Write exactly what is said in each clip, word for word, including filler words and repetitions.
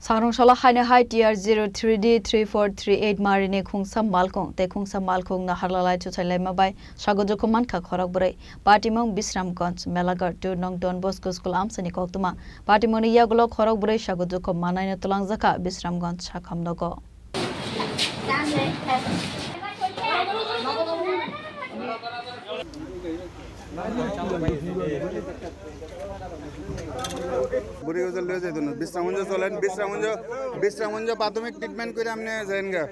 Sangrong salo haino hai T R zero three D three four three eight marini khungsa malkhung tei khungsa malkhung naharlalai chuchailaima bai sago jukhu mankha khorok bwrwi. Patimung Bisramganj, Melagar two nong Don Bosco School amchaini koktwma. Patimungni yagulo khorok bwrwi sago jukhu mannaino twlangjakha Bisramganj sakham nogo. Bwrwi ujol loi jai tono, Bisramganj cholen, Bisramganj, Bisramganj prathomik treatment kore amne jainga.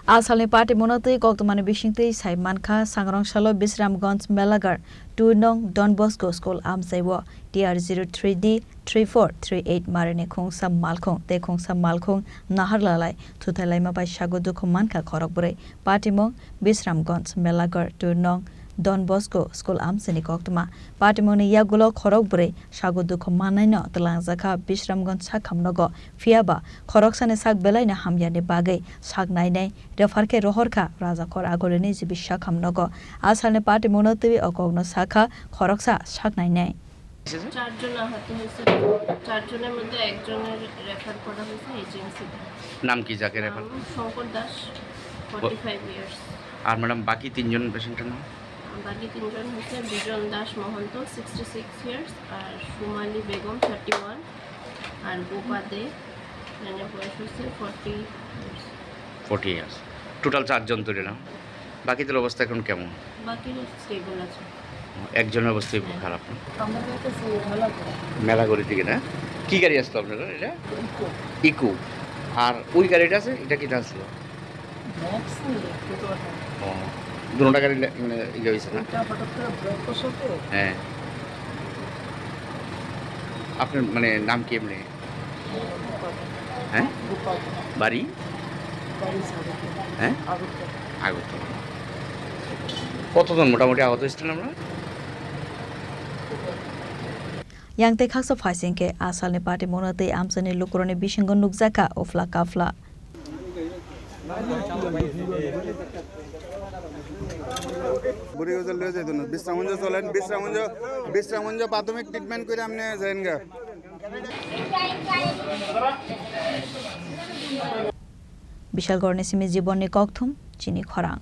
A salni patimungno twi koktwmani bisingtwi sai mankha, Sangrong salo Bisramganj Melagar two nong Don Bosco School amchaibo T R zero three D three four three eight marini khungsa malkhung tei khungsa malkhung naharlalai thutailaima bai sago dukhu mankha khorok bwrwi. Patimung Bisramganj Melagar two nong Don Bosco School amchaini koktwma. Patimungni yagulo khorok bwrwi sago dukhu mannaino twlangjakha Bisramganj sakham nogo. Phiyaba khoroksani sak belaino hamyani bagwi sak nainai refer khe rohorkha Rajakhor Agulini G B sakham nogo. A salni patimungno twi o kokno sakha khoroksa sak nainai. চারজন আহত হয়েছে, চারজনের মধ্যে একজনের রেফার করা হয়েছে এইচএমসিতে। নাম কি যাকে রেফার? নাম শঙ্কর দাস, ফর্টি ফাইভ ইয়ার্স। আর ম্যাডাম, বাকি তিনজন পেশেন্টের নাম? বাকি তিনজন হচ্ছে বিজন দাস মহন্ত, সিক্সটি সিক্স ইয়ার্স, আর সুমালি বেগম, থার্টি ওয়ান, আর গোপা দে, এনার বয়স হচ্ছে forty years. Forty years. Total চারজন তো নিলাম। বাকিদের অবস্থা এখন কেমন? বাকিরা স্টেবল আছে। একজনের অবস্থা খারাপ না? আমাদের কাছে মেলাগড়ি। মেলাগড়ি থেকে না? কি গাড়ি আসলো আপনাদের এটা? ইকো। ইকো। আর ওই গাড়িটা আছে, এটা কিটা আসলো? ম্যাক্স নিয়ে, টোটো আছে। ও, দুটোটা গাড়ি লে-, মানে ইয়ে হয়েছে না? এটা হঠাৎ করে ব্রেক কষাতে হ্যাঁ। আপনার মানে নাম কি এমনি? গোপাল। হ্যাঁ? গোপাল। বাড়ি? বাড়ি সাগরতলা। হ্যাঁ? আগরতলা। আগরতলা। কতজন মোটামুটি আহত হয়েছিলেন আমরা? Yang tei khaksa phaising khe a salni patimungno twi amchaini lukurokni bisingo nukjakha uphla kaphla. Bwrwi ujol loi jai tono, Bisramganj cholen, Bisramganj, Bisramganj prathomik treatment kore amne jainga. Bishalgarhni simi Jibonni kokthum, chini khorang.